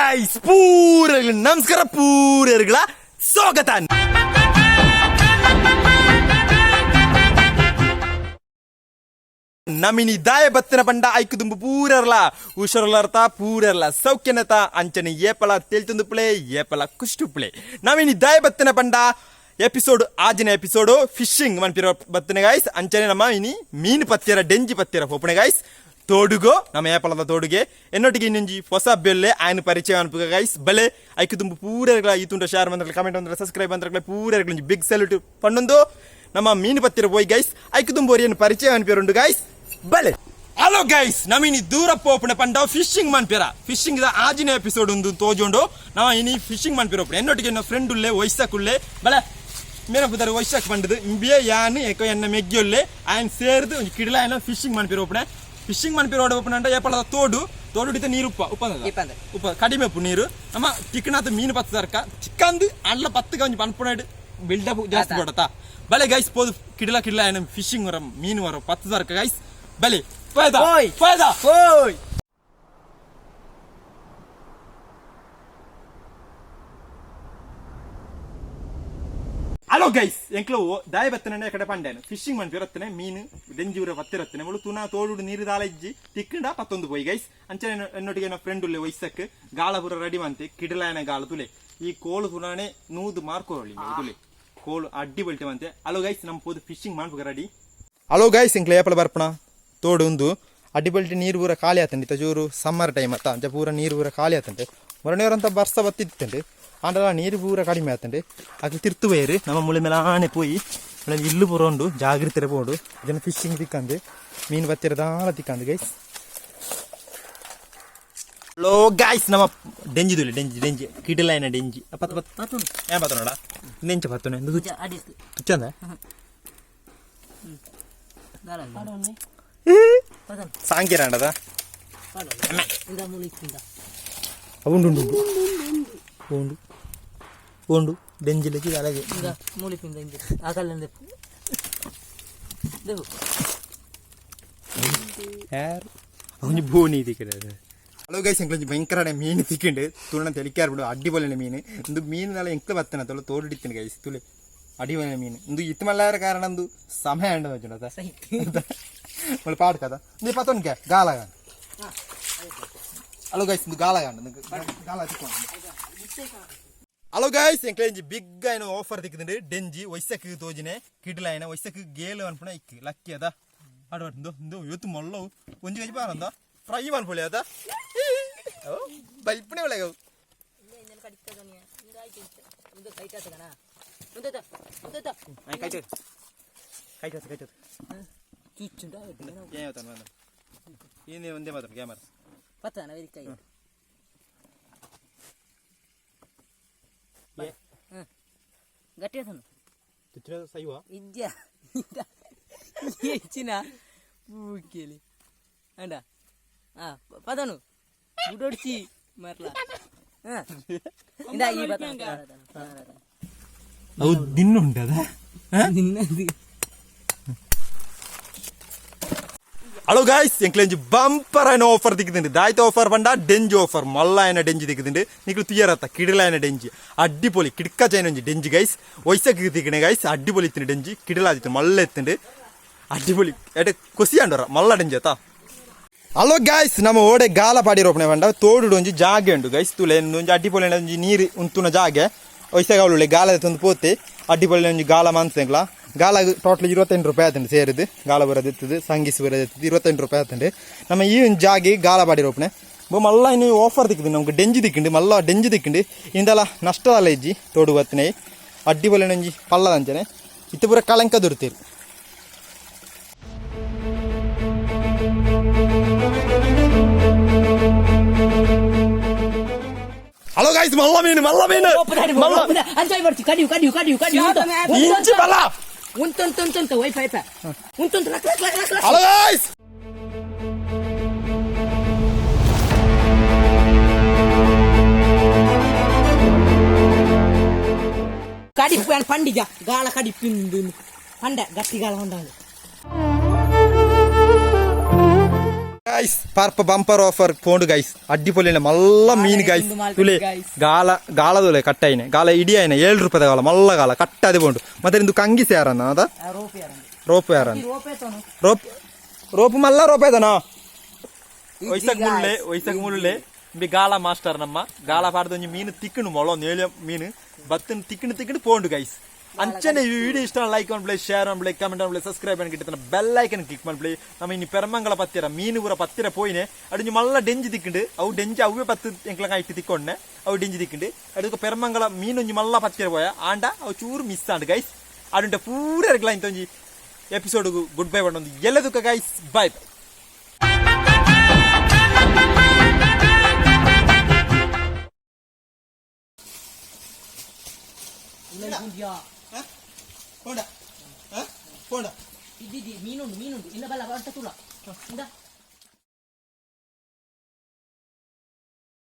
Guys, ಪೂರ ನಮಸ್ಕಾರ, ಪೂರಗಳ ಸ್ವಾಗತ. ನಮಿನಿ ದಾಯ ಬತ್ತಿನ ಪಂಡ ಐಕು ದುಂಬು ಪೂರರ್ಲ ಹುಷಾರುಲರ್ತ ಪೂರರ್ಲ ಸೌಖ್ಯನತ ಅಂಚನೆ ಏಪಲ ತೇಲ್ತುಂದುಪ್ಲೆ ಏಪಲ ಕುಷ್ಟುಪ್ಲೆ. ನಮಿನಿ ದಾಯ ಬತ್ತಿನ ಪಂಡ ಎಪಿಸೋಡ್ ಆಜಿನ ಎಪಿಸೋಡ್ ಫಿಶಿಂಗ್ ಮನ್ಪಿರ ಬತ್ತಿನ ಗಾಯ್ಸ್. ಅಂಚನೆ ನಮ್ಮ ಇನಿ ಮೀನು ಪತ್ತಿರ ಡೆಂಜಿ ಪತ್ತಿರ ಪೋಪಣೆ ಗಾಯ್ಸ್. ತೋಡುಗೋ ನಮ್ಮ ಏಪಲದ ತೋಡುಗೆ ಎನ್ನೊಟ್ಟಿಗೆ ಇನ್ನೊಂಜಿ ಹೊಸ ಬೆಲ್ಲೆ ಆಯನ ಪರಿಚಯ ಅನ್ಪುಗ ಗೈಸ್. ಬಲೆ ಐಕು ತುಂಬು ಪೂರಗಳ ಈ ತುಂಡ ಶೇರ್ ಬಂದ್ರೆ ಕಮೆಂಟ್ ಬಂದ್ರೆ ಸಬ್ಸ್ಕ್ರೈಬ್ ಬಂದ್ರೆ ಪೂರಗಳ ಬಿಗ್ ಸಲ್ಯೂಟ್ ಪಣ್ಣೊಂದು. ನಮ್ಮ ಮೀನು ಪತ್ತಿರ ಪೋಯ್ ಗೈಸ್. ಐಕು ತುಂಬು ಏನು ಪರಿಚಯ ಅನ್ಪಿರುಂಡು ಗೈಸ್. ಬಲೆ. ಹಲೋ ಗೈಸ್, ನಮಿನಿ ದೂರ ಪೋಪುಣ ಪಂಡ ಫಿಶಿಂಗ್ ಮನ್ಪಿರ. ಫಿಶಿಂಗ್ the ಆಜಿನ ಎಪಿಸೋಡ್ ಒಂದು ತೋಜುಂಡು. ನಾವು ಇನಿ ಫಿಶಿಂಗ್ ಮನ್ಪಿರ ಎನ್ನೊಟ್ಟಿಗೆ ಎನ್ನ ಫ್ರೆಂಡ್ ಉಲ್ಲೆ ವೈಸಕುಲ್ಲೆ. ಬಲೆ, ಮೇನ ಪುದರ್ ವೈಶಾಖ್ ಪಂಡದು. ಇಂಬಿಯೇ ಯಾನ್ ಏಕೋ ಎನ್ನ ಮೆಗ್ಗಿಯೊಲ್ಲೆ ಆಯನ್ ಸೇರ್ದು ಒಂಜಿ ಕಿಡಲ ಆಯನ ಫಿಶಿಂಗ್ ಮನ್ಪಿರ ಒಪ್ಪಣೆ. ಫಿಶಿಂಗ್ ಮನ್ಪಿರ ಓಪಣೆ ಏಪಳದ ತೋಡು ತೋಡು ನೀರು ಉಪ್ಪ ಉಪ್ಪ ಇಪ್ಪಂದೆ. ಉಪ್ಪ ಕಡಿಮೆ ಉಪ್ಪು ನೀರು. ನಮ್ಮ ತಿಕ್ಕನಾತ ಮೀನು ಪತ್ತದರ್ಕ ಚಿಕ್ಕಂದು ಅಲ್ಲ ಪತ್ತುಗ ಒಂಜಿ ಪನ್ಪುನಾಡ್ ಬಿಲ್ಡಪ್ ಜಾಸ್ತಿ ಬೋಡತಾ. ಬಲೆ ಗೈಸ್, ಪೋದು ಕಿಡಲ ಕಿಡಲ ಆಯನ ಫಿಶಿಂಗ್ ವರ ಮೀನು ವರ ಪತ್ತದರ್ಕ ಗೈಸ್. ಬಲೆ ಫಾಯ್ದಾ. ಓಯ್. ಫಾಯ್ದಾ. ಓಯ್. ಹಲೋ ಗೈಸ್, ಎಂಕ್ಲು ದಾಯ ಬತ್ತನೆ ಕಡೆ ಪಂಡೇನು ಫಿಶಿಂಗ್ ಮನ್ಪಿರತ್ತನೆ ಮೀನು ಡೆಂಜಿ ಊರ ಪತ್ತಿರತ್ತನೆ. ಮುಳು ತುನಾ ತೋಡುಡು ನೀರು ದಾಲ ಇಜ್ಜಿ, ತಿಕ್ಕಂಡ ಪತ್ತೊಂದು ಪೋಯ್ ಗೈಸ್. ಅಂಚನೆ ಎನ್ನೊಟ್ಟಿಗೆ ಎನ್ನ ಫ್ರೆಂಡ್ ಉಲ್ಲೆ ವೈಸಕ್. ಗಾಳ ಪೂರ ರೆಡಿ ಮಂತೆ ಕಿಡಲಾಯನ ಗಾಳ ತುಲೆ. ಈ ಕೋಳು ತುನಾನೆ ನೂದು ಮಾರ್ಕೋಳಿ ತುಲೆ, ಕೋಳು ಅಡ್ಡಿ ಬಲ್ಟೆ ಮಂತೆ. ಹಲೋ ಗೈಸ್, ನಮ್ಮ ಪೋದು ಫಿಶಿಂಗ್ ಮಾಡ್ಬೇಕು ರೆಡಿ. ಹಲೋ ಗೈಸ್, ಎಂಕ್ಲೆ ಏಪಲ ಬರ್ಪಣ ತೋಡು ಉಂದು. ಅಡ್ಡಿ ಬಲ್ಟಿ ನೀರು ಪೂರ ಖಾಲಿ ಆತಂಡೆ. ಇತ್ತ ಜೋರು ಸಮ್ಮರ್ ಟೈಮ್ ಅತ್ತ, ಅಂಚ ಪೂರ ನೀರು ಪೂರ ಖಾಲಿ ಆತಂಡೆ. ಮೊರನೇವರಂತ ಬರ್ಸ ಬತ್ತಿತ್ತಂಡೆ, ಆಂಡಲ ನೀರು ಪೂರ ಕಡಿಮೆ ಆತಂಡೆ. ಅಕ್ಲು ತಿರ್ತು ಪೋಯರು. ನಮ್ಮ ಮುಳೆ ಮೇಲೆ ಆಣೆ ಪೋಯಿ ಮುಳೆ ಇಲ್ಲು ಪೂರ ಉಂಡು, ಜಾಗ್ರತೆ ಪೋಡು. ಇದನ್ನ ಫಿಶಿಂಗ್ ತಿಕ್ಕಂದು, ಮೀನು ಬತ್ತಿರ ದಾಲ ತಿಕ್ಕಂದು ಗೈಸ್. ಲೋ ಗಾಯ್ಸ್, ನಮ್ಮ ಡೆಂಜಿ ತುಲೆ, ಡೆಂಜಿ ಡೆಂಜಿ ಕಿಡಲಾಯನ ಡೆಂಜಿ ಪತ್ತು ಪತ್ತು ಪತ್ತುಂಡು. ಏನ್ ಪತ್ತನೋಡ ನೆಂಚ ಪತ್ತುನೆ? ಅಡಿಸ್ತು. ತುಚ್ಚಂದ. ದಾಲ ಪದನ್. ಸಾಂಕಿರಾಂಡದ. ಇಂದ ಮುಳಿಕ್ಕಿಂದ. ಉಂಡು ಉಂಡು ಉಂಡು ಉಂಡು ಉಂಡು ಡೆಂಜಿಲಕ್ಕೆ ಅಲಗೆ. ಇಂದ ಮೂಲಿಪಿಂದ ಇಂದ ಆಕಲ್ಲಂದೆ ದೇವು. ಯಾರು ಒಂಜಿ ಬೋನಿ ತಿಕ್ಕಡೆ. ಹಲೋ ಗೈಸ್, ಎಂಕ್ಲೊಂಜಿ ಭಯಂಕರ ಮೀನು ತಿಕ್ಕಿಂಡು. ತುಣ್ಣ ತೆಲಿಕಾರ್ ಬಿಡು, ಅಡ್ಡಿ ಬೊಲೆನ ಮೀನು ಇಂದು. ಮೀನು ನಾಳೆ ಎಂಕ್ಲ ಬತ್ತನ ತೊಲೆ ತೋಡಿತ್ತಿನ ಗೈಸ್. ತುಲೆ, ಅಡಿ ಬೊಲೆನ ಮೀನು ಇಂದು. ಇತ್ತು ಮಲ್ಲಾರ ಕಾರಣ ಅಂದು ಸಮಯ ಅಂಡ ವಚ್ಚುಂಡ ಮಲ್ಲ ಪಾಡ್ ಕದ ಇಂದು ಪತ್ತೊನ್ಕೆ ಗಾಲ ಗಾಂಡ್. ಹಲೋ ಗೈಸ್, ಇಂದು ಗಾಲ ಗಾಂಡ್ ಗಾಲ ತಿಕ್ಕೊಂಡು. ಹಲೋ ಗೈಸ್, ಎಂಕ್ಲೇಂಜಿ ಬಿಗ್ ಆಯ್ನ ಆಫರ್ ತಿಕ್ಕಿಂಡು. ಡೆಂಜಿ ವೈಸಕ್ ತೋಜಿನೆ ಕಿಡ್ಲಾಯ್ನ ವೈಸಕ್ ಗೇಲು ಅನ್ಪುಣ ಇಕ್ ಲಕ್ಕಿ ಅದ. ಆಡು ಇಂದು ಇಂದು ಇವತ್ತು ಮೊಲ್ಲವು ಒಂಜಿ ಕೆಜಿ ಬಾರಂದ ಫ್ರೈ ಮನ್ಪೊಳಿ ಅದ. ಬೈಪುಣೆ ಒಳಗೆ. ಕೈ ಕೈ ಕೈ ಏನೇ ಒಂದೇ ಮಾತ್ರ ಕ್ಯಾಮರಾ. ಪತ್ತನ ವೇದಿಕೆ. ಗಟ್ಟಿ ಆತನು. ತುಚ್ಚಿನ ಸೈವ. ಇಜ್ಜ ಹೆಚ್ಚಿನ ಪೂಕೇಲಿ ಅಂಡ ಆ ಪದನು ಬುಡೋಡ್ಚಿ ಮರ್ಲ. ಹಾ, ಇಂದ ಈ ಬತ್ತನ. ಅವು ದಿನ್ನುಂಟದ. ನಿನ್ನದು. ಹಲೋ ಗಾಯ್ಸ್, ಎಂಕ್ಲೆಂಜಿ ಬಂಪರ್ ಆಯ್ನ ಆಫರ್ ತಿಕ್ಕಿದಿಂಡು. ದಾಯ್ತ ಆಫರ್ ಪಂಡ ಡೆಂಜಿ ಆಫರ್. ಮಲ್ಲ ಆಯ್ನ ಡೆಂಜಿ ತಿಕ್ಕಿದಿಂಡು. ನಿಕ್ಲು ತುಯರತ್ತ ಕಿಡಲಾಯನ ಡೆಂಜಿ, ಅಡ್ಡಿಪೊಲಿ ಕಿಡ್ಕ ಚೈನ ಒಂಜಿ ಡೆಂಜಿ ಗೈಸ್. ವೈಸಕ್ ತಿಕ್ಕಿಣೆ ಗೈಸ್. ಅಡ್ಡಿಪೊಲಿ ಇತ್ತಿನ ಡೆಂಜಿ, ಕಿಡಲಾದಿತ್ತು, ಮಲ್ಲ ಎತ್ತುಂಡು, ಅಡ್ಡಿಪೊಲಿ ಎಡೆ ಕೊಸಿ ಆಂಡೋರ ಮಲ್ಲ ಡೆಂಜಿ ಅತ್ತ. ಹಲೋ ಗಾಯ್ಸ್, ನಮ್ಮ ಓಡೆ ಗಾಲ ಪಾಡಿರೋಪಣೆ ಪಂಡ ತೋಡುಡು ಒಂಜಿ ಜಾಗೆ ಉಂಡು ಗೈಸ್. ತುಲೆ, ಒಂಜಿ ಅಡ್ಡಿಪೊಲಿ ಒಂಜಿ ನೀರು ಉಂತುನ ಜಾಗೆ. ವೈಸಗ ಅವಳು ಗಾಲ ತಂದು ಪೋತೆ. ಅಡ್ಡಿಪೊಲಿ ಒಂಜಿ ಗಾಲ ಮಾನ್ಸೆಂಗ್ಲ. ಗಾಲ ಟೋಟಲ್ 28 ರೂಪಾಯಿ ಆತಂಡು ಸೇರಿದು. ಗಾಲ ಬರೋದಿತ್ತದು, ಸಂಗಿಸ್ ಬರೋದಿತ್ತದು, 28 ರೂಪಾಯಿ ಆತಂಡು. ನಮ್ಮ ಈ ಒಂದು ಜಾಗೆ ಗಾಲ ಪಾಡಿರೋಪಣೆ ಬೊ ಮಲ್ಲ ಇನ್ನು ಆಫರ್ ತಿಕ್ಕಿಂಡು. ನಮ್ಗೆ ಡೆಂಜಿ ತಿಕ್ಕಿಂಡು, ಮಲ್ಲ ಡೆಂಜಿ ತಿಕ್ಕಿಂಡು. ಇಂದಲ ನಷ್ಟದಲ್ಲ ಇಜ್ಜಿ. ತೋಡು ಬತ್ತನೆ ಅಡ್ಡಿಪೊಲಿ ಒಂಜಿ ಪಲ್ಲದಂಚನೆ ಇತ್ತು ಪೂರ ಕಳಂಕ ದೊರ್ತೀರಿ. ಹಲೋ ಗಾಯ್ಸ್, ಮಲ್ಲ ಮೀನು, ಮಲ್ಲ ಮೀನು, ಮಲ್ಲ. ಅಂಚಾಯ್ ಬರ್ತಿ. ಕಡಿಯು ಕಡಿಯು ಕಡಿಯು ಕಡಿಯು. ಇಂಚಿ ಬಲ. ಉಂಟುಂಟು ಉಂಟುಂಟು ವೈಫೈ ವೈಫೈ ಉಂಟುಂಟು luck luck luck luck. Hello guys. ಕಡಿಪು ಪಂಡಿಗ ಗಾಳ ಕಡಿಪು ಪಂಡ ಗಟ್ಟಿ ಗಾಳ ಹೊಂದಾಂಡು. ಗೈಸ್, ಪಾರ್ಪ ಬಂಪರ್ ಆಫರ್ ಪೋಂಡು ಗೈಸ್. ಅಡ್ಡಿಪೊಲಿನ ಮಲ್ಲ ಮೀನು ಗೈಸ್. ತುಲೆ ಗಾಲ ಗಾಳದೊಲೆ ಕಟ್ಟಾಯಿನೆ ಗಾಲ ಇಡಿ ಆಯ್ನ 7 ರೂಪಾಯಿದ ಗಾಲ ಮಲ್ಲ ಗಾಲ ಕಟ್ಟಾದೆ ಪೋಂಡು. ಮತ್ತೆ ಇಂದು ಕಂಗಿಸ್ ಯಾರನ್ನ ಅದ ರೋಪ್ ಯಾರನ್ನ ರೋಪ್ ರೋಪ್ ಮಲ್ಲ ರೋಪ್ ಆಯ್ತಾನ. ವೈಸಕ್ ಮುಳ್ಳೆ ವೈಸಕ್ ಮುಳ್ಳೆ ಬಿ ಗಾಲ ಮಾಸ್ಟರ್ ನಮ್ಮ ಗಾಲ ಪಾಡ್ದ ಒಂಜಿ ಮೀನು ತಿಕ್ಕಣು ಮೊಳ ನೇಳ ಮೀನು ಬತ್ತನ್ ತಿಕ್ಕಣು ತಿಕ್ಕಣು ಪೋಂಡು ಗೈಸ್. ಅಂಚನೆ ಈ ವಿಡಿಯೋ ಇಷ್ಟ ಲೈಕ್ ಪ್ಲೇ, ಶೇರ್ ಪ್ಲೇ, ಕಮೆಂಟ್ ಪ್ಲೇ, subscribe and bell icon click ಮನ್ಪ್ಲೇ. ನಮ್ಮ ಇನ್ನು ಪೆರಮಂಗಲ ಪತ್ತಿರ ಮೀನು ಪೂರ ಪತ್ತಿರ ಪೋಯಿನೆ. ಅಡಿಂಜಿ ಮಲ್ಲ ಡೆಂಜಿ ತಿಕ್ಕಂಡು. ಅವು ಡೆಂಜಿ ಅವೇ ಪತ್ತು ಎಂಕ್ಲಂಗ ಇಟ್ಟು ತಿಕ್ಕೊಂಡೆ. ಅವು ಡೆಂಜಿ ತಿಕ್ಕಂಡು. ಅಡುಕ ಪೆರಮಂಗಲ ಮೀನು ಒಂಜಿ ಮಲ್ಲ ಪತ್ತಿರ ಪೋಯ ಆಂಡ ಅವು ಚೂರು ಮಿಸ್ ಆಂಡ್ ಗೈಸ್. ಅಡುಂಟ ಪೂರ ಇಂತ ಒಂಜಿ ಎಪಿಸೋಡ್ ಗುಡ್ ಬೈ ಒಂದು ಎಲ್ಲದಕ್ಕ ಗೈಸ್. Bye bye. ಪೋಂಡ ಪೋಂಡ. ಇದ್ದಿದ್ದಿ ಮೀನುಂಡು ಮೀನುಂಡು ಇಲ್ಲ ಬಲ್ಲ ಅಂತ ತುಲ ಇಂದ.